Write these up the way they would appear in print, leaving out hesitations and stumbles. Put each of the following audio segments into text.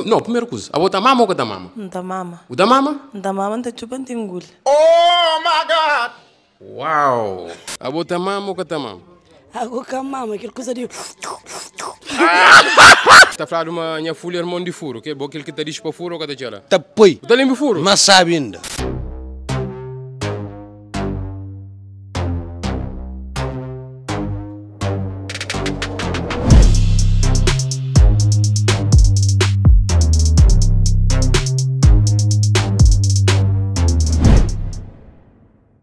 No, primeru kuza, abo ta mama o ka ta mama? N ta mama. Bu ta mama? N ta mama, N ta txupa, N ta inguli. Uau! Abo ta mama o ka ta mama? Ago ka mama, kel kuza di. Ta fladu ma nha fulu é irmon di furu. Kel bo kel ki ta dixi pa furu o ka ta txera? Ta poi. Bu ta lenbi furu? Ma sabi inda.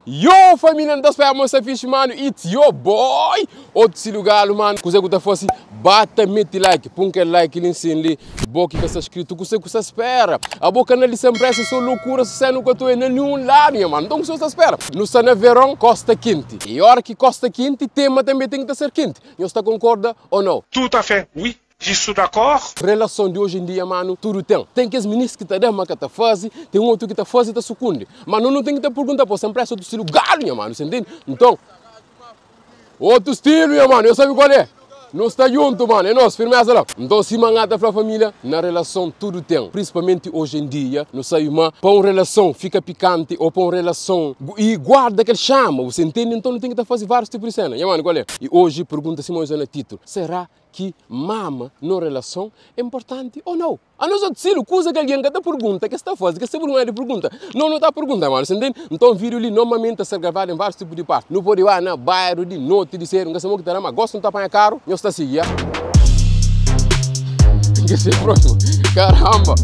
Yo família, nu ta spera ma sta fixi manu, it's your boy Otcilio Galo manu, kuze ku ta fasi ba ta meti like, pun kel like li nsin li, bo ki ka sta skritu kuze ku sta spera, abo kanal di Sem Pressa so loucura, sucesso nu ka ta oia na ninhun ladu nha manu, nton kuze ku sta spera, nu sta na veron costa kenti, e ora ki costa kenti tema tanbe ten ki ta ser kenti, nhos ta concorda ou nau? Tout à fait, oui. Je suis d'accord. Relason di oji en dia manu tudu ten. Ten kes minis ki ta da ma ka ta fazi, ten otu ki ta fazi ta sukundi. Ma no nu ten ki ta pergunta po sen presa otu stilu galu nha manu, sa ntende? Nton otu stilu nha manu, yo sabi kual é. Nu sta djuntu manu, é nos, firmeza la. Nton sima N ta fla familia, na relason tudu ten, prinsipalmenti oji en dia nu sabi ma pa un relason fika pikanti o pa un relason i guarda kel xama, bu sa ntende? Nton nu ten ki ta fazi varius tipu di sena nha manu, kual é? I oji pergunta sima oja na titulu, será ki mama no relason é nportanti ô nau. Anos otu silu, kuza ki algen ka ta pergunta, ki es ta faze, ki es ta burgonha di pergunta. No, no ta pergunta, mano, sa ntende? Nton, vídiu li normalmenti ta ser gravadu en várius tipu di parti. Nu pode ba na bairu, di noti, di sedu, N ka sa mo ki ta da, ma gosi nu ta panha karu, nhos ta sigi, ya? N ka sai prósimu. Karamba!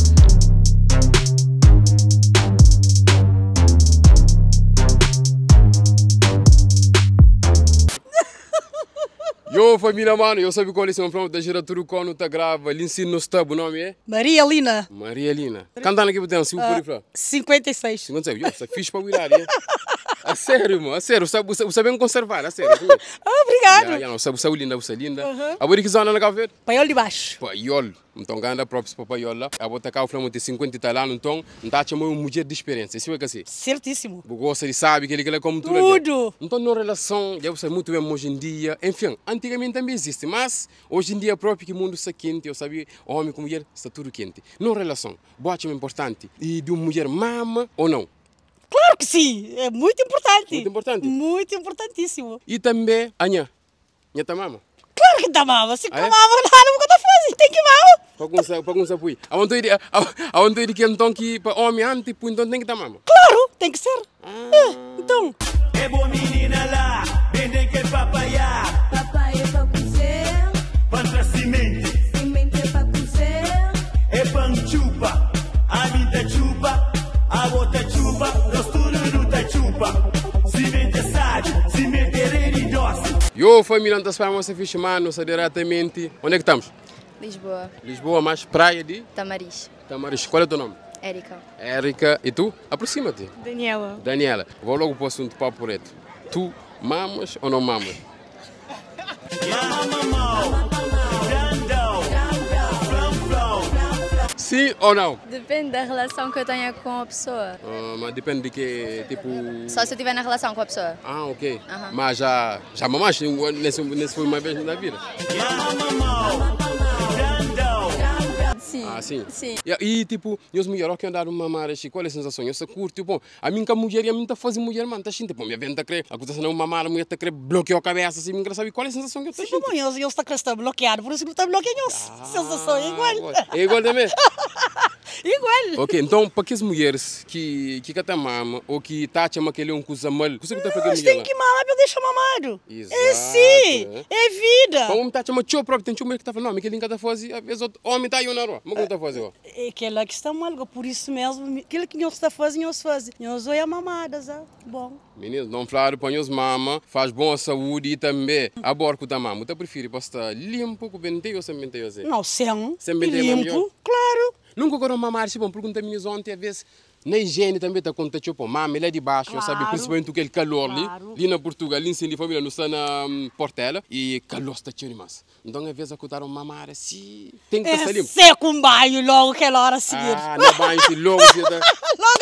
Yo família mano, eu sabe qual é esse ta gira tudo quando ta grava, ali em cima no está, o nome é? Maria Lina. Maria Lina. Cantando aqui tem, se o pode falar. 56. 56, yo, você fixe para virar, hein? A sério, mano, a sério, você você bem conservar, a sério. Ah, obrigado. Ya, ya, você você linda, você linda. A que zona na Cabo Verde? Paiol de baixo. Paiol. Então ganda próprio para Paiol lá. A bota cá o Flamengo tem 50 italiano, então não tá chamando uma mulher de experiência, isso é que assim. Certíssimo. Gosta de sabe que ele quer como tudo. Tudo. Então, na relação, já você muito bem hoje em dia, enfim, antigamente também existe, mas hoje em dia próprio que o mundo está quente, eu sabia, homem com mulher está tudo quente. Na relação, bote é importante, e de uma mulher mama ou não? Claro que sim, é muito importante. Muito importante. Muito importantíssimo. E também, a nha, nha tá mama? Claro que tá mama, se Ah, é? mama nada, nunca tá fazendo, tem que mama. Para começar, pui. Aonde de que então que para homem antes, pui, então tem que tá mama. Claro, tem que ser. É, então. É boa menina lá, vendem que papaiá. Papai é pra cozer, Panta semente, semente é pra cozer. é pão chupa. A minha chupa, a outra chupa, nós tudo não tá chupa. Semente é sábio, semente é rei doce. Yo, família, não tá esperando você fixe, mano, está diretamente. Onde é que estamos? Lisboa, Lisboa, mais praia de Tamariz, Tamariz. Qual é o teu nome? Érica. Érica, e tu? Aproxima-te. Daniela. Daniela, vou logo para o assunto papo reto. Tu mamas ou não mamas? Mama mal, grandão, flão flão. Sim ou não? Depende da relação que eu tenha com a pessoa. Ah, mas depende de que, tipo... Só se eu tiver na relação com a pessoa. Ah, ok. Mas já, já mamaste nesse, nesse foi uma vez na vida? Mama mal, grandão. Sim. Ah, sim? Sim. E, e tipo, e os mulheres que andaram mamar, assim, qual é a sensação? Eu só curto, bom, a mim que a mulher, e a mim tá fazendo mulher, mano, tá xinte, pô, minha venta crê, a coisa não mamar, a mulher tá crê, bloqueou a cabeça, assim, me sabe qual é a sensação que eu tô Sim, xinte? bom, eles, eles estão bloqueado, por isso que está bloqueado. Sensação é igual. Ah, É igual também? Igual. Ok, então, para que as mulheres que que tá mama ou que tá chama que ele é um coisa mal, você que tá fazendo Mas mulher tem lá? que mamar para deixar mamado. Exato, É sim, é. é vida. Para homem tá chama tio próprio, tem tio mulher que tá falando, não, que ele tá fazendo, às vezes outro homem tá aí na rua, mas como tá fazendo? É aquela que está mal, por isso mesmo, aquilo que nós está fazendo, nós fazemos. Nós olha mamadas, ah, bom. Menino, não falaram para nós mama, faz bom à saúde e também a borco da mama. Eu prefiro para estar limpo com benteio ou sem benteio assim? Não, sem, Sem benteio é limpo, melhor? claro. Nunca quero mamar, se bom, pergunta meninos ontem, às vezes, na higiene também está conta, tipo, mama, ele é de baixo, Claro. sabe, principalmente aquele calor ali, Claro. ali na Portugal, ali em Cindy Família, não está na Portela, e calor está cheio demais. Então, às vezes, acordaram mamar assim, tem que É estar limpo. seco um banho logo aquela hora a seguir. Ah, no banho, se logo, se tá. Logo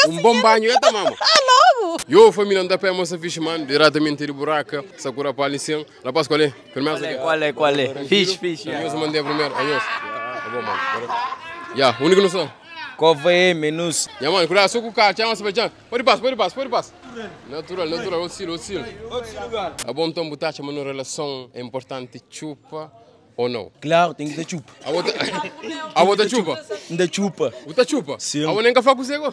a Um bom banho, é da mama. Ah, logo! Yo, família, não dá para moça fixe, mano, diretamente de buraca, Sakura para ali, sim. Rapaz, qual é? Firmeza? Qual é, qual é? Fixe, fixe. Adeus, mandei primeiro, adeus. Tá bom, mano. Bora. Ya, undi ki nu sta? Kova é menus. Nha mano, cuidado só com o carro, chama Sebastião. Pode passar, pode passar, pode passar. Natural, natural, outro estilo, outro estilo. A bom tom butacha, mas numa relação é importante chupa ou não? Claro, tem que dar chupa. A outra, a outra chupa? Ainda chupa. Outra chupa? Sim. A outra nem café com cego?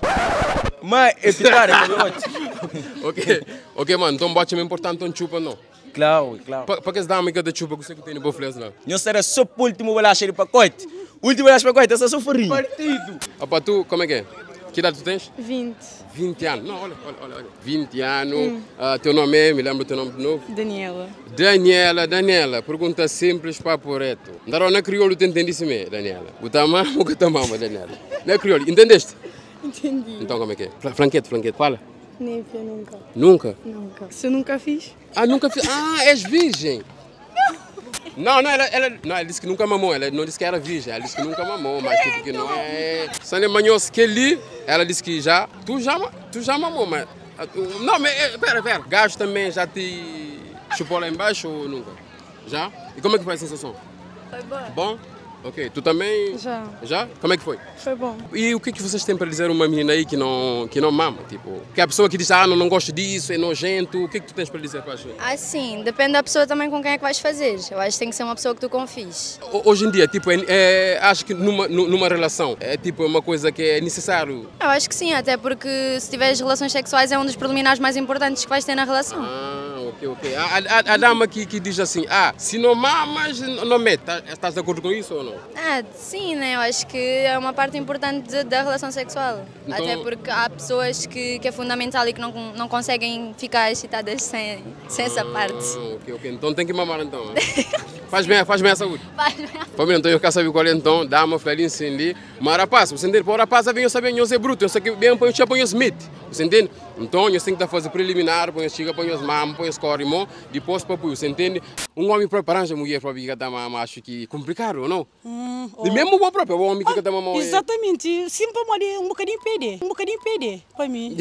Mas é pitar, é pelote. Ok, ok, mano, então bate é importante um chupa não. Claro, claro. Para que as damas que da chupa que você que tem no bofles lá? Não será só o último bolacha de pacote. Último bolacha de pacote, essa é só farinha. Partido. Opa, tu, como é que é? Que idade tu tens? 20. 20 anos. Não, olha, olha, olha. olha. 20 anos. Ah, teu nome é? Me lembra o teu nome de novo? Daniela. Daniela, Daniela, pergunta simples, papo reto. Ndaro na crioulo tu entendiste me, Daniela? O tamama, o que tamama, Daniela? Na crioulo, entendeste? Entendi. Então como é que é? Flanquete, flanquete, fala. Nem vi nunca. Nunca? Nunca. Se eu nunca fiz? Ah, nunca fiz. Ah, és virgem. Não, não, ela, não, ela disse que nunca mamou, ela não disse que era virgem, ela disse que nunca mamou, mas tipo que não é. Sânia Manhos que ali, ela disse que já, tu já, tu já mamou, mas. Não, mas pera, pera. Gajo também já te chupou lá embaixo ou nunca? Já? E como é que foi a sensação? Foi boa. Bom? Ok, tu também? Já. Já? Como é que foi? Foi bom. E o que é que vocês têm para dizer a uma menina aí que não mama? Tipo, que a pessoa que diz, ah, não, não gosto disso, é nojento, o que é que tu tens para dizer para a gente? Ah, sim, depende da pessoa também com quem é que vais fazer. Eu acho que tem que ser uma pessoa que tu confies. Hoje em dia, tipo, acho que numa relação é tipo uma coisa que é necessário. Eu acho que sim, até porque se tiveres relações sexuais é um dos preliminares mais importantes que vais ter na relação. Ah, ok, ok. A dama que diz assim, ah, se não mamas, não mete. Estás de acordo com isso ou não? Ah, sim, né? Eu acho que é uma parte importante da relação sexual. Então- Até porque há pessoas que é fundamental e que não conseguem ficar excitadas sem essa parte. Ah, ok, ok. Então tem que mamar então. né? Faz bem à saúde. Faz bem. Família, então eu quero saber qual é então, dama, flalinho, ali. Mas rapaz, você entende? Pô, rapaz, eu sabia, eu é bruto, eu sei que bem, põe o põe os mete. Você entende? Então, eu tenho que fazer preliminar, põe os chica, põe os mamo, põe os corrimão, depois papo, você entende? Um homem próprio arranja mulher própria que tá mama, acho que complicado, ou não? E mesmo o próprio, o homem que tá mama. Exatamente, sempre morrer um bocadinho perder, um bocadinho perder, para mim.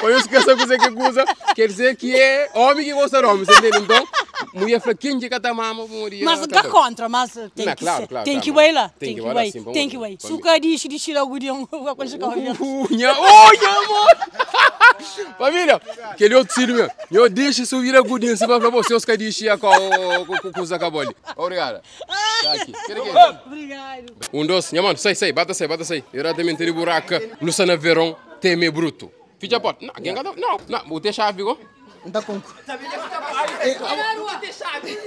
Põe os que essa coisa que usa, quer dizer que é homem que gosta de homem, você entende? Então, mulher fraquinha que tá mama, mulher. Mas dá contra, mas tem Não, que claro, ser, claro, tem claro, que mas ir lá, tem tem que que ir lá, ir, sim, tem que vamos ir. ver. Suca diz, diz logo de um, Unha, olha, amor! Família, aquele outro filho meu, eu deixo subir a gudinha, você vai falar, você os caras com o Zacaboli. Obrigado. Tá aqui. Obrigado. Um doce, minha mano, sai, sai, bata sai, bata sai. Diretamente de buraca, no Sana Verão, teme bruto. Fica a porta. Não, quem não, não, o teu chave, ficou? Não tá com.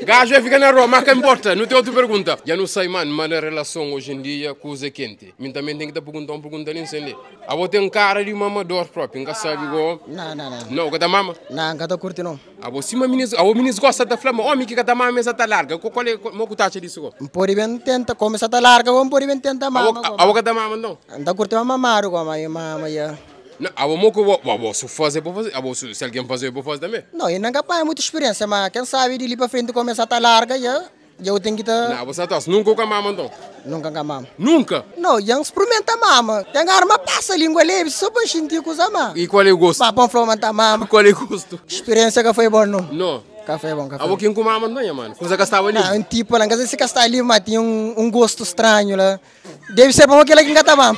Gajo vai ficar na rua, mas que importa? Não tem outra pergunta. Já não sei, mano, mas na relação hoje em dia, coisa quente. Mim também tem que te perguntar uma pergunta ali, entende? A vou ter um cara de mamador próprio, nunca sabe igual. Não, não, não. Não, que tá mama? Não, nunca tô curtindo, não. A você, mas menino, a menino gosta da flama, homem que tá mama, essa tá larga. Qual é o que tá disso? Pode bem tenta, começa tá larga, pode bem tenta mama. A boca tá mama, não? Não tá curtindo mamar, como mama, ya. Não, a moco, a se fazer, vou fazer. A se alguém fazer, eu vou fazer também. Não, eu nunca pai muita experiência, mas quem sabe de ali para frente começa a tá larga, já. Eu tenho que tá. Não, você tá, nunca com a mama, então. Nunca com a mama. Nunca? Não, eu experimenta a mama. Tem arma passa a língua leve, só para sentir com a mama. E qual é o gosto? Papão falou, mas tá mama. Qual é o gosto? Experiência que foi bom, não. Não. Café bom, café. A boquinha com mama não, mano. Coisa que estava ali. Não, um tipo, lá, se que está ali, mas tinha um gosto estranho lá. Deve ser bom aquele que engata mama.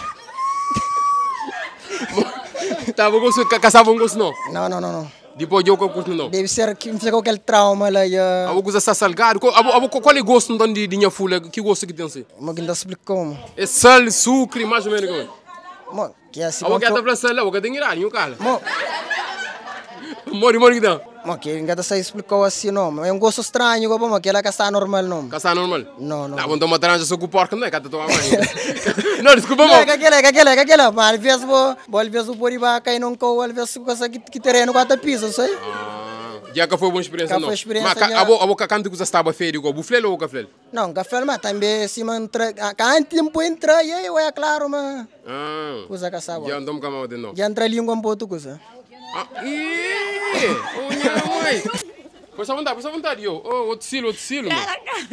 Tava gosto, caçava um gosto não? Não, não, não, não. Depois eu gosto não. Deve ser que ficou aquele trauma lá e... A coisa está salgado. Qual é o gosto então de minha folha? Que gosto que tem assim? Mas ainda explico como. É sal, sucre, mais ou menos como. Mano, que é assim... A boca tá pra sal, a boca tem irá, nenhum cara. Mori, mori que dá. Mano, que ainda se explicou assim não. É um gosto estranho, como que ela que está normal não. Que está normal? Não, não. Não, vamos tomar taranja só com o porco, não é? Que tá tomando Não, desculpa, mano. É, aquela, aquela, aquela. Mas às vezes vou, às vezes o boriba cai num cou, às vezes coisa que terreno com a pisa, sei. Ah, já que foi boa experiência, não. Foi experiência. Mas a boca canto que você estava feio, igual buflelo ou café? Não, café, mas também se man entra, antes tempo entra, e aí, é claro, mas. Ah. Coisa que sabe. Já andamos com a mão de não. Já entra língua um pouco coisa. Ah, ih! Oh, minha mãe! Pois à vontade, pois à vontade, yo. Oh, outro silo, mano.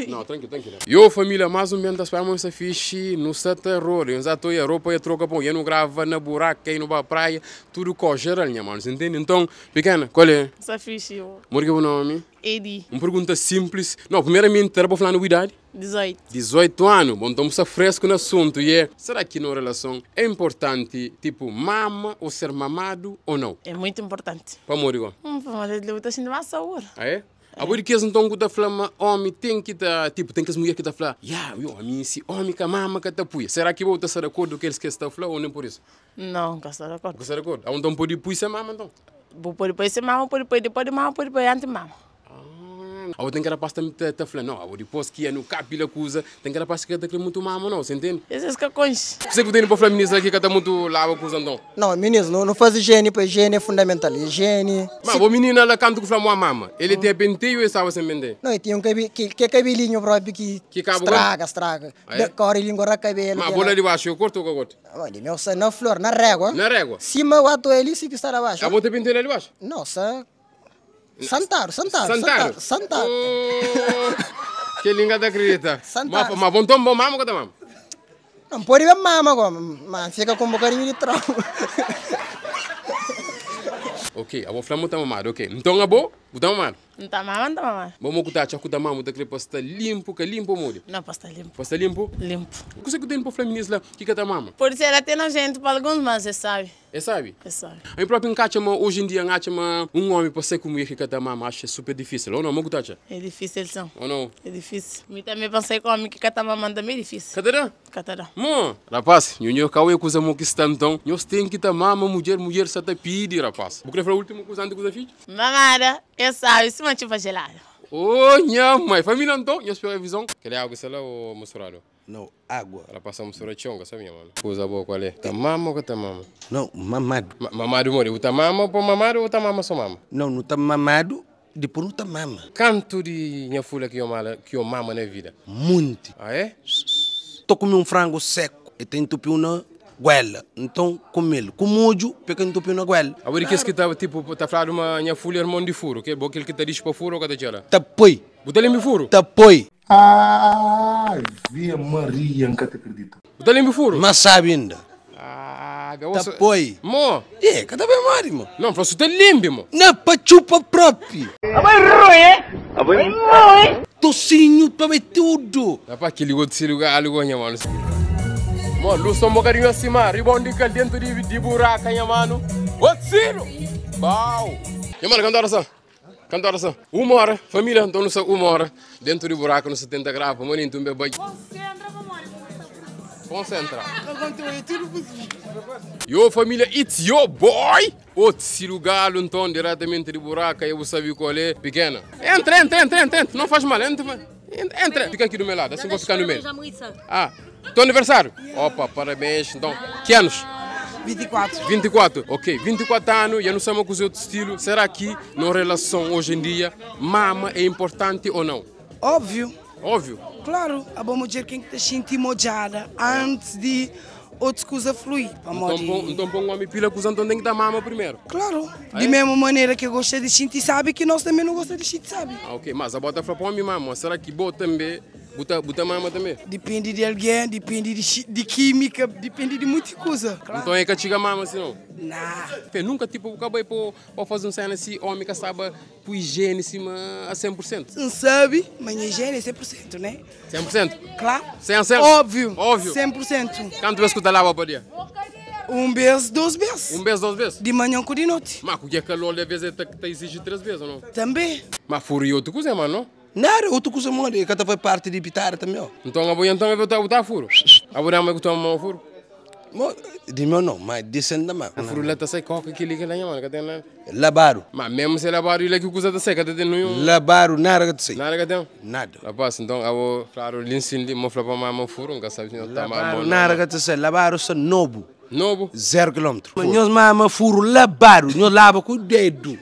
Não, tranquilo, tranquilo. Yo, família, mais ou menos, esperamos essa fixe no Santa Roda. Eu já estou a roupa e a troca, bom, eu não gravo na buraca, eu não vou à praia, tudo com geral, minha mano, você entende? Então, pequena, qual é? Essa fixe, yo. Mor que é o nome? Edi. Un pergunta simples. Não, primeiramente, era para falar na idade? 18. 18 anos. Bom, então está fresco no assunto. E é, será que na relação é importante, tipo, mama ou ser mamado ou não? É muito importante. Para morrer igual. Mas ele está sentindo mais saúde. Ah, é? A boa que então que tá falando, homem tem que tá, tipo, tem que as mulheres que tá falando, yeah, eu, homem, se homem que mama que tá puia. Será que vou estar de acordo com eles que estão falando ou nem por isso? Não, não estou de acordo. Está de acordo? Ah, então pode pôr ser mama então? Vou pôr depois ser mama, pode pôr depois de mama, pode pôr antes de mama. Ah, tem que rapaz também tá falando, não, depois que é no cabelo acusa, tem que rapaz que tá querendo muito mama, não, você entende? Esses cacões. Você que tem para falar ministro aqui que tá muito lava acusa então? Não, ministro, não faz higiene, pois higiene é fundamental, higiene. Mas o menino lá canto que falou uma mama, ele tem penteio ou estava sem penteio? Não, ele tinha um cabelo, que cabelinho próprio que estraga, estraga. Ah, é? Corre língua cabelo. Mas bola de baixo, eu corto ou eu corto? Olha, meu, na flor, na régua. Na régua? Cima o ato ele, se que está abaixo. Ah, vou ter penteio lá de baixo? Não, só... Santaro, Santaro, Santaro, Santaro. Oh, que linda acredita. Santaro. Mas bom tom, bom mama, que tá mama? Não pode ver mama, mas fica com um bocadinho de trauma. Ok, eu vou falar muito mamado, ok. Então, a boa, botar mamado? Não tá mamando, tá mamado. Vamos botar, tchau, tá mamado, tá querendo estar limpo, que limpo, molho. Não, pode estar limpo. Pode estar limpo? Limpo. O que você tem para falar, ministro, lá, que tá mama? Pode ser até nojento para alguns, mas você sabe. É sabe? É sabe. Aí próprio encaixa, hoje em dia, encaixa um homem para ser como ele que tá mama, acho super difícil. Ou não, Mogutacha? É difícil, sim. Ou não? É difícil. Me também pensei com homem que tá mamando também é difícil. Catará? Catará. Mo, rapaz, nho cauê coisa mo que está então, nho tem que tá mama mulher, mulher só tá pedi, rapaz. Vou querer falar a última coisa antes de filho? Mamada, eu sabe, se mantive gelado. Ô, minha mãe, família então, nho espera a visão. Quer água, sei lá, ou misturado? Não, água. Ela passa mistura chonga, sabe, minha mano? Coisa boa, qual é? Tá mama ou tá mama? Não, mamado. Mamado, mori. Tá mama ou mamado ou tá mama só mama? Não, não tá mamado, depois não tá mama. Canto de minha filha que eu mama, que eu mama na vida? Muito. Ah, é? Tô comendo um frango seco e tem entupiu na goela. Então, comê-lo. Com molho, pega entupiu na goela. Agora, que esse que tá, tipo, tá falando uma minha filha irmão de furo, que é bom aquele que tá diz para furo ou que tá tira? Tapoi. Botar ele furo? Tapoi. Ah, Via Maria, nunca te acredito. Botar ele furo? Mas sabe ainda. Ah, Tapoi. Mo. É, cada vez mais, irmão. Não, você tá limpo, irmão. Não, pachupa próprio. Vai roer. Vai roer. Tocinho, para tudo. Rapaz, que ligou de lugar, algo, mano. Mano, luz um bocadinho acima, rebound dentro de buraco, mano. Outro Bau. E mano, quanto horas são? Quanto horas são? 1 hora, família, então não são 1 hora. Dentro do buraco, não 70 graus, mano, então bem. Concentra. Yo, família, it's your boy! Outro lugar, então, diretamente de buraco, eu sabia qual é. Pequena. Entra, entra, entra, entra, entra. Não faz mal, entra. Entra. Fica aqui do meu lado, assim vou ficar no meio. Ah, teu aniversário? Opa, parabéns. Então, que anos? 24. 24, ok. 24 anos, já não sabemos com o seu estilo. Será que, na relação hoje em dia, mama é importante ou não? Óbvio. Óbvio? Claro, a boa mulher quem que te sentir mojada antes de outra coisa fluir. Então, põe um homem pila que então tem que dar mama primeiro. Claro, Ah, de é? mesma maneira que gosta de sentir sabe, que nós também não gostamos de sentir sabe. Ah, ok, mas a bota para homem mama, será que boa também, bota mama também? Depende de alguém, depende de química, depende de muita coisa. Claro. Então é que chega mama assim não? Não. Nunca tipo, acabei por fazer um cena assim, homem que sabe por higiene acima a 100%. Não sabe, mas a higiene é 100%, né? 100%? Claro. 100%? Óbvio. Óbvio. 100%. Quanto vezes que tu lava por dia? 1 vez, 2 vezes. 1 vez, 2 vezes? De manhã com de noite. Mas o que é calor, às vezes, te exige 3 vezes, ou não? Também. Mas furo e outro coisa, mano, não? Nada, outra coisa, mano, é que foi parte de pitar também, ó. Então, a boia, então, eu vou botar furo. A boia, mas eu tomo furo. De meu não, mas descendo da mão. O furo lá tá sai coca que liga lá, mano, que tem lá. Labaro. Mas mesmo se labaro, ele é que coisa tá seca, tá tendo nenhum. Labaro, nada que sei. Nada que tem? Nada. Rapaz, então, eu vou, claro, linsin, vou falar para mama furo, nunca sabe se eu tá Labaro, nada que sei. Labaro, só novo. Novo? 0 quilômetro. Nós mama furo, labaro, nós lava com o dedo.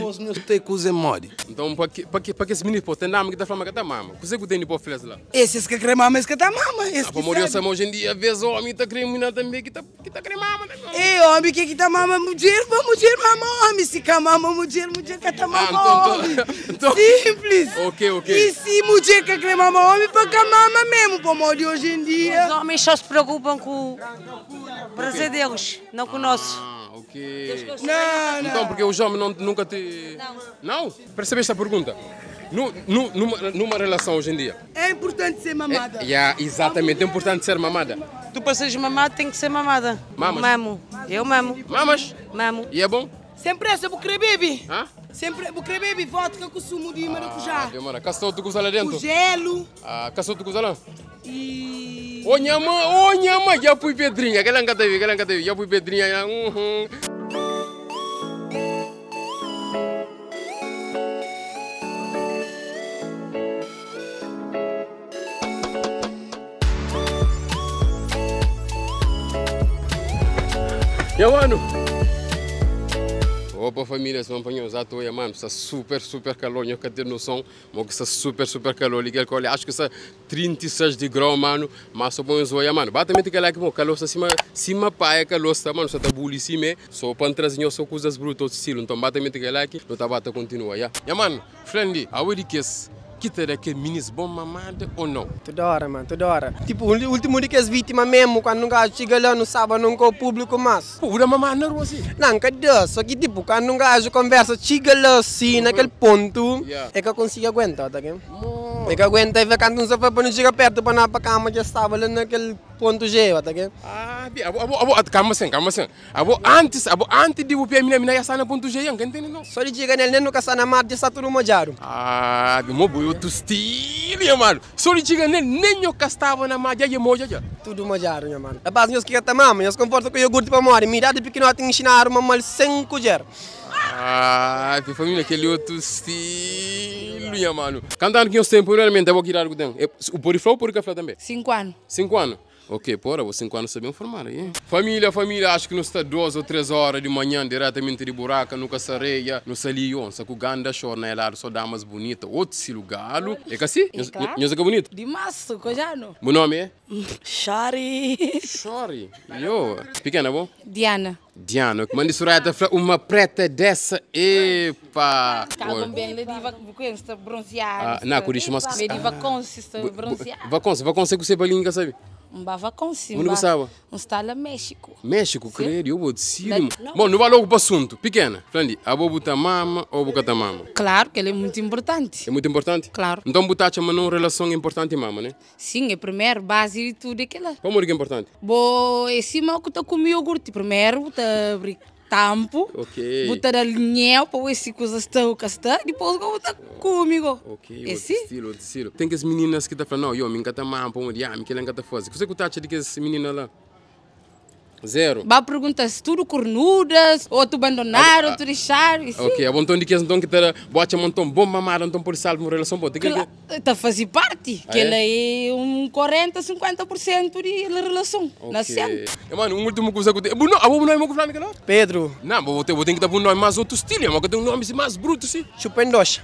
Os meus tem coisa mole. Então, para que esse menino, pô, tem nome que tá falando que tá mama. O que tem de pôr flex lá? Esses que querem mama, esses que tá mama. Esse Ah, para morrer hoje em dia, vez homem tá querendo também que tá querendo mama. Ei, homem que tá mama, mulher, mulher mama homem. Se cá mama, mulher, mulher que tá mama homem. Então, Simples. Ok, ok. E se mulher que quer mama homem, para cá mama mesmo, para morrer hoje em dia. Os homens só se preocupam com o prazer deles, não com o nosso. Ah, Ok. Não, não. Então, porque os homens não, nunca te. Não. Não? Percebeste a pergunta? Nu, nu, numa, numa relação hoje em dia. É importante ser mamada. É, yeah, exatamente, é importante ser mamada. Tu para seres mamado tem que ser mamada. Mamas? Mamo. Eu mamo. Mamas? Mamo. E é bom? Sempre essa, vou querer beber. Hã? Sempre vou querer beber vodka com sumo de maracujá. Ah, mano, caçou tu lá dentro? Com gelo. Ah, caçou tu lá? E... Ô, minha mãe, ô, minha mãe, já fui pedrinha, aquela nunca teve, aquela nunca teve, já fui pedrinha, já, uhum. Ya, mano. Opa família, se não apanhou já estou mano, está super, super calor, não quero ter noção, mas que está super, super calor, ali, aquele acho que está 36 de grau, mano, mas só põe zoia, mano, bate mente que lá que bom, calor está acima, cima pai, calor está, mano, está buli cima, só para trazer só coisas brutas, estilo, então bate mente que lá que, não tá bata continua, ya. Ya, mano, friendly, a de que que terá que minis bom mamada ou não? Toda hora, mano, toda hora. Tipo, o último dia que as vítimas mesmo, quando um gajo chega lá, não sabe, não com o público mais. Pô, uma mamada na rua assim? Não, cadê? Só que tipo, quando um gajo conversa, chega lá assim, naquele ponto, Yeah. é que eu consigo aguentar, tá vendo? É que aguenta e vê quando um sofá para não chegar perto, para não para cama, já estava lá naquele ponto G, tá vendo? Ah, abo, abo, abo, calma assim, calma assim. Abo, antes, abo, antes de você mina, mina já está na ponto G, não entende não? Só de chegar nele, nem nunca está na mar, já está tudo molhado. Ah, meu boi, outro estilo, mano. Só de chegar nele, nem eu estava na mar, já é moja já. Tudo molhado, meu mano. Rapaz, nós que tá mama, nós conforta com iogurte para morrer. Mira de pequeno tem que ensinar uma mal sem colher. Ah, que família, aquele outro estilo, minha mano. Cantando que eu sempre, primeiramente, eu vou tirar o tempo. O porifló ou poricafló também? 5 anos. 5 anos? Ok, porra, vou 5 anos sabiam formar aí. Família, família, acho que não está 2 ou 3 horas de manhã, diretamente de buraca, no Caçareia, no Salion, só que o Ganda chora na helado, só damas bonitas, outro estilo galo. É que assim? É claro. Nós é que é bonito? De maço, cojano. Meu nome é? Shari. Shari. Yo. Pequena, bom? Diana. Diana, mande Soraya tá falando, uma preta dessa, epa! Calma bem, le diva está bronzeada. Ah, não, por isso, mas que- Me diva consiste bronzeada. Vaconce, vaconce que você balinha, sabe? Um bavaconce. Onde você estava? Um está lá México. México, creio, eu vou dizer. Não. Bom, não vai logo para o assunto. Pequena, Flandi, a vou botar mama ou botar mama? Claro que ele é muito importante. É muito importante? Claro. Então botar chama uma relação importante mama, né? Sim, é primeiro, base de tudo aquilo. Como é que é importante? Bo, esse mal que tá com iogurte primeiro, tá abrir tampo. Ok. Botar a linha para esse coisa está o que está, depois vou botar comigo. Ok, outro Esse? estilo, outro estilo. Tem que as meninas que tá falando, não, eu me encanta mama, pô, ah, me que ela encanta fazer. Você que tá de que as meninas lá? Zero. Ba pergunta se tudo cornudas, ou tu abandonaram, Ah, ou tu deixaram. E sim, Ok, a bom de que então que tá bote montão bom mamar, então por salvo uma relação boa. Tem que Claro, tá fazendo parte, Ah, que é? ela é um 40, 50% de relação. Ok. Na cena. Eh, Mano, um último coisa que eu tenho. Não, a bom nome que eu Pedro. Não, vou ter, vou ter que dar um nome mais outro estilo, mas eu tenho um nome mais bruto, sim. Chupendocha.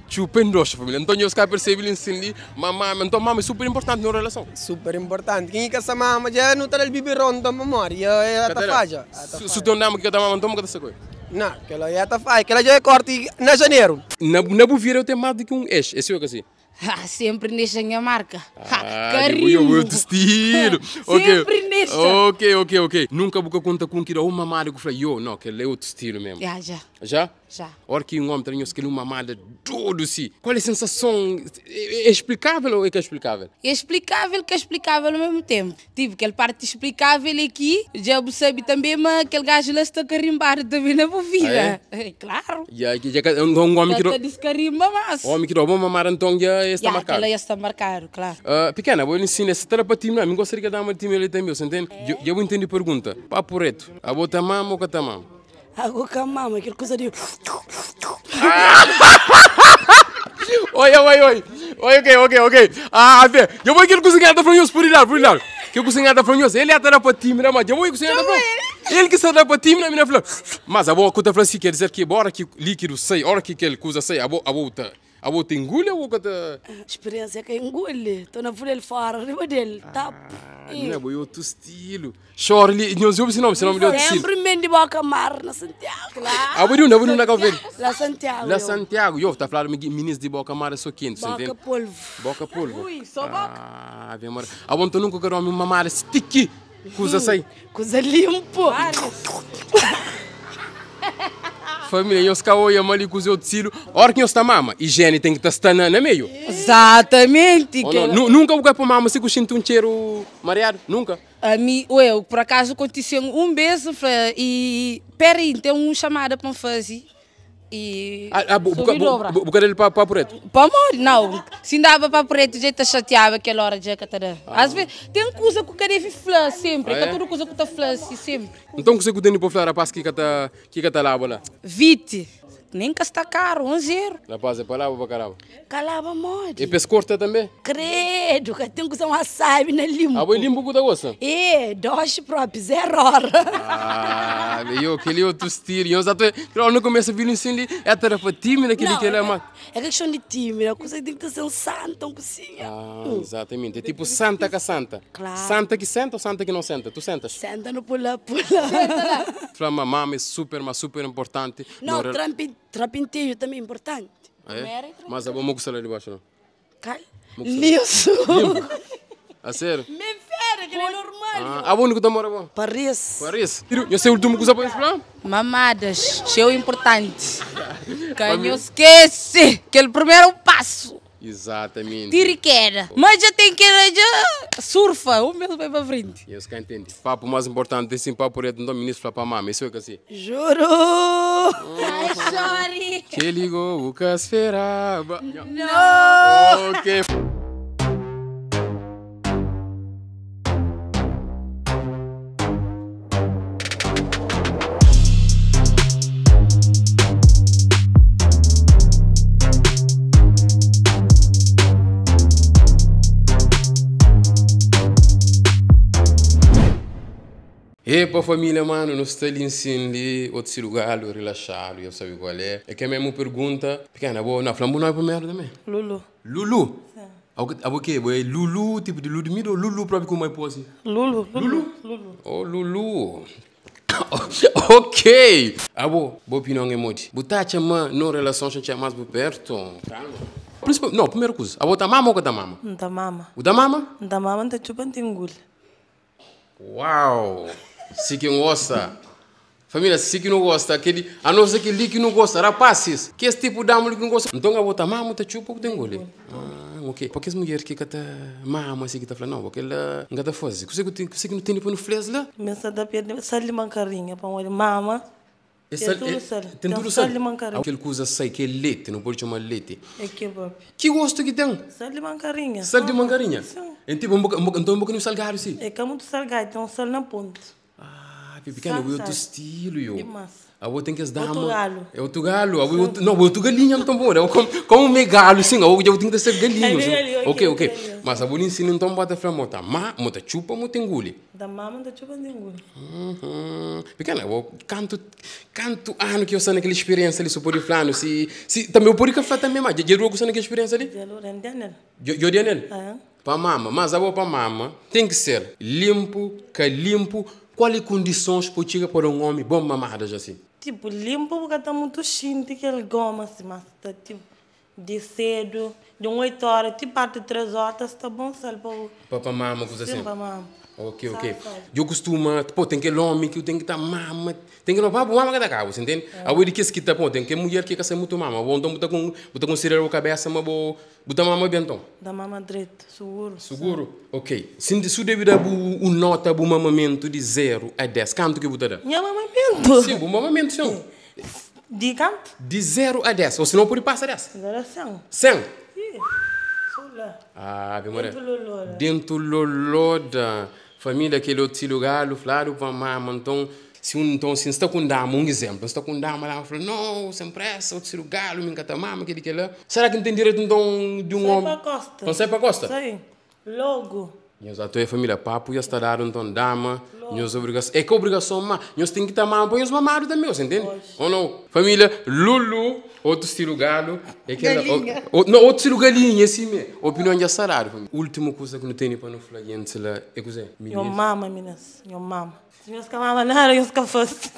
Chupendocha, família. Então eu os percebem assim, mamá, então mama é super importante na relação. Super importante. Quem que essa mama já não tá ali biberon da memória, é a falha. Se o teu nome que eu mama, então que essa coisa. Não, aquela é a falha, aquela já é corte na janeiro. Na na Buvira eu tenho mais do que um ex, esse é o que assim. Ah, sempre nesta minha marca. Ah, carimbo. eu outro estilo. Ok. Sempre nesta. Ok, ok, ok. Nunca vou conta com que uma mamada que eu falei, yo, não, aquele é outro estilo mesmo. Já, já. Já? Já. Hora que um homem tem aquele uma mamada todo assim. Qual é a sensação? É, é explicável ou é que é explicável? É explicável que é explicável ao mesmo tempo. Tipo, aquela parte explicável aqui, já sabe também, mas aquele gajo lá está carimbado também na boa vida. Ah, é? Claro. E aí, já, um homem que Tá descarimba, mas. homem que roubou mamar então já está Já, marcado. Aquela já está marcado, claro. Ah, pequena, vou ensinar essa para ti, não, me gostaria de dar uma time ali também, você entende? Eu, eu entendo a pergunta. Papo reto, a bota mama ou cata mama? Água com a mama, aquela coisa de. Oi, oi, oi. Oi, ok, ok, ok. Ah, vê, eu vou aquele cozinhar da Franhos por ir lá, por ir lá. Que o cozinhar da Franhos, ele é para ti, mas eu vou cozinhar da Franhos. Ele que está para ti, minha filha. Mas a boa conta falou assim, quer dizer que a hora que líquido sai, a hora que aquele coisa sai, a boa, a boa, a boa te engole ou cata... Experiência que engole. Estou na folha fora, riba dele. Tá. Ah, não é, boi, outro estilo. Chora ali, não sei o nome, se não me deu outro estilo. Sempre me de boca mar na Santiago. Claro. Ah, boi, não, boi, não, não, Lá Santiago. Lá eu. Santiago, eu, tá falando, meninas de boca mar só quente, você Boca entende? polvo. Boca polvo. Ui, só boca. Ah, vem, mora. Ah, bom, tu nunca quero uma mamada sticky. Kuza sai. Kuza limpo. Família, nhos ka oia ma li kuza é otu stilu. Ora ki nhos ta mama, higiene ten ki ta sta na meio. Exatamente. Ou não? Nunka bu ka pô mama si ku xinti un txeru mariadu? Nunka? Ami, ué, por acaso aconteceu um bes, N fla, e pera aí, N ten un chamada pa N faze. E Ah, bu, bu, bu, bu, bu ka da-l pa, papu retu? Pamodi? Nau, si N daba papu retu dja el ta xatiaba kel óra dja ka ta da. As ves, ten kuza ku ka debe fla senpri, é ka tudu kuza ku ta fla si senpri. Nton kuzê ku tene pa fla rapaz ki ka ta ki ka ta laba la? Viti, Nen ka sta karu, un zeru. Rapaz, é pa laba pa ka laba? Ka laba modi? É pa es korta tanbê? Kredu, ka ten kuza más sábi na linpu. Abo é linpu ku ta gosta? É, doxi propi, zeru óra. Ah, yo, kel-li é otu stilu. Nhos ata, kel óra nu kumesa bira un sin li, el ta da pa tímida kel-li, kel-la, ma. É ka kiston di tímida, kuza ten ki ta ser un santa, un kusinha. Ah, exatamente. É tipo santa ka santa. Claro. Santa ki senta ou santa ki não senta? Tu sentas? Senta no pula pula. Fla ma mama é super, ma super importante. Não, trampi, trapintejo também é importante. Ah, é? Mas abo mo ku sta lá debaixo não? Kal? Mo ku sta lá? Liso. Limpo? A sério? Me fera, que é normal. Ah, abo onde ku ta mora bo? Paris. Paris. Nho sei último kuza pa nhos fla? Mamadas, txeu importante. Ka nho skese kel primeru pasu. Exatamente. Tira e queda. Mas dja tem queda dja surfa, o mesmo vai pa frente. Nhos ka intende. Papo mais importante é sim papo reto, então ministro fla pa mama, isso é que assim. Juro! Ai, chore! Que ligou o que esperava. Não! Ok. Epa família, mano, nu sta li nsin li, otu si lugar, relaxado, eu sabe qual é. É que é mesmo pergunta, pequena, boa, não, flambo não é primeiro também. Lulu. Lulu? Abo que? É Lulu, tipo de Ludmilla ou Lulu próprio com uma pose? Lulu. Lulu? Lulu. Oh, Lulu. Ok. Abo, boa opinião é modi. Botar chama no relação cha mais por perto. Calma. Principal, não, primeira coisa. Abo tá mama ou tá mama? Não tá mama. O da mama? Não tá mama, não tá chupando tingul. Uau! Se quem gosta. Família, se que não gosta, aquele, a não ser aquele que não gosta, rapazes, que esse tipo de dama que não gosta. Então a bota mama, tá chupa, tem gole. Ah, ok. Porque as mulheres que tá mama assim que tá falando, não, porque ela não tá fazendo. Você que você que não tem para no fles lá? Mas da perde sal de mancarinha para olhar mama. É Tem sal, tudo é, sal. tem Tem tudo sal sal. de mancarinha. Aquele que usa sai, que é leite, não pode chamar leite. É que próprio. Que gosto que tem? Sal de mancarinha. Sal de mancarinha? Sim. É tipo, então um bocadinho salgado, sim. É que é muito salgado, tem um sal na ponta. Ah, pequeno, é outro estilo, yo. Demais. A outra tem que as damas. Outro galo. É outro galo. A outro, não, outro galinha não tão bom. É como, como me galo, sim. A outra tem que ser galinha. É sim. galinha, Ok, ok, ok. Mas a boa ensina então bota fra mota. Ma, mota chupa, mota engole. Da mama, da chupa, da engole. Uhum. Pequeno, eu canto, canto ano que eu sei naquela experiência ali, se pode falar, se, se, também eu pode falar também, mas já eu naquela experiência ali? Já Eu nele? É. Pa mama, mas a boa pa mama tem que ser limpo, que limpo. Quais condições pode chegar para um homem bom mamada já assim? Tipo, limpo porque tá muito chinte aquele goma assim, mas tá tipo de cedo, de 8 horas, tipo parte de 3 horas, tá bom, sal para o. Para mama, coisa assim. Sim, para mama. Ok, ok. Eu costumo, pô, tem aquele homem que eu tenho que estar mama, tem que levar mama cada cabo, você entende? A de que esse que tá, pô, tem que mulher que quer ser muito mama, bom, então botar com, botar com cereal na cabeça, mas vou botar mama bem então. Da mama direito, seguro. Seguro? Ok. Se se deve dar um nota bu mamamento de 0 a 10, quanto que botar? Minha mamamento? Sim, bu mamamento, sim. De quanto? De 0 a 10, ou se não pode passar 10. 0 a 100. 100? Sim. Sou lá. Ah, bem, Dentro loloda. Dentro loloda. Família, aquele outro lugar, flaro para mama, então, se um, então, se está com dama, um exemplo, está com dama lá, fala, não, sem pressa, outro lugar, me encanta mama, aquele que lá. Será que não tem direito, então, de um Sai homem? para costa. Então, sai para costa? Sai. Logo. E a tua família, papo, já está dado, então, dama. Nhos obrigason, é ka obrigason má nhos ten ki ta mama pa nhos mamadu tanbe, você entende? Ou não? Família, Lulu, otu stilu galu, é kel Galinha. O, não, otu stilu galinha, assim mesmo. Opinion dja saradu, família. Últimu kuza ki nu tene pa nu fla gentis la é kuzê? Nho Minis. mama, minas, nho mama. Si nhos ka mama nada, nhos ka fase.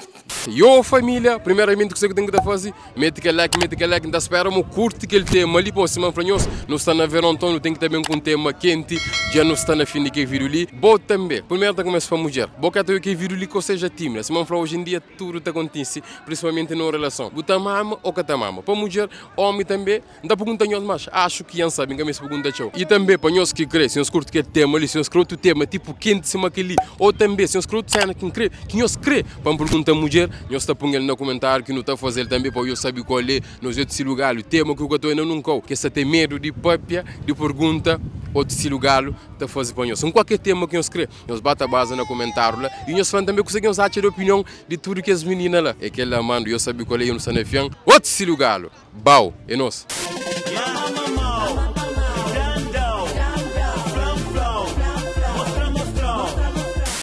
Yo família, primeiramente kuzê ki ten ki ta faze? Mete kel like, mete kel like, N ta spera ma kurti kel tema li. Pô, sima N fla nhos, nu sta na veron, nton nu ten ki ta ben ku un tema kenti. Dja nu sta na fin di kel vídiu li. Bo tanbe, primeru ta kumesa pa mudjer. Bo ka ta obi kel vídiu li ka seja tímida. Sima N fla, oji en dia tudu ta kontise, prinsipalmenti na un relason. Bu ta mama ô ka ta mama? Pa mudjer, ómi tanbe. N ta pergunta nhos, mas axu ki N sabe, N ka meste pergunta txeu. I tanbe pa nhos ki kre, si nhos kurti kel tema li, si nhos kre otu tema tipu kenti sima kel li, ô tanbe si nhos kre otu sena ki N kre, ki nhos kre pa N pergunta mudjer, nhos ta pun el na kumentariu ki nu ta faze-l tanbe pa nhos sabe kual é nos otu stilu galu. Tema ki bu ka ta oia na nun kau, ki es ta ten medu di papia, di pergunta, otu stilu galu ta faze pa nhos. N kualker tema ki nhos kre, nhos ba ta baza na kumentariu la i nhos fla-m tanbe kuse ki nhos atxa di opinion di tudu kes minina la. É kel la, mandu, nhos sabe kual é, i nu sta na fian. Otu stilu galu! Bau, é nos.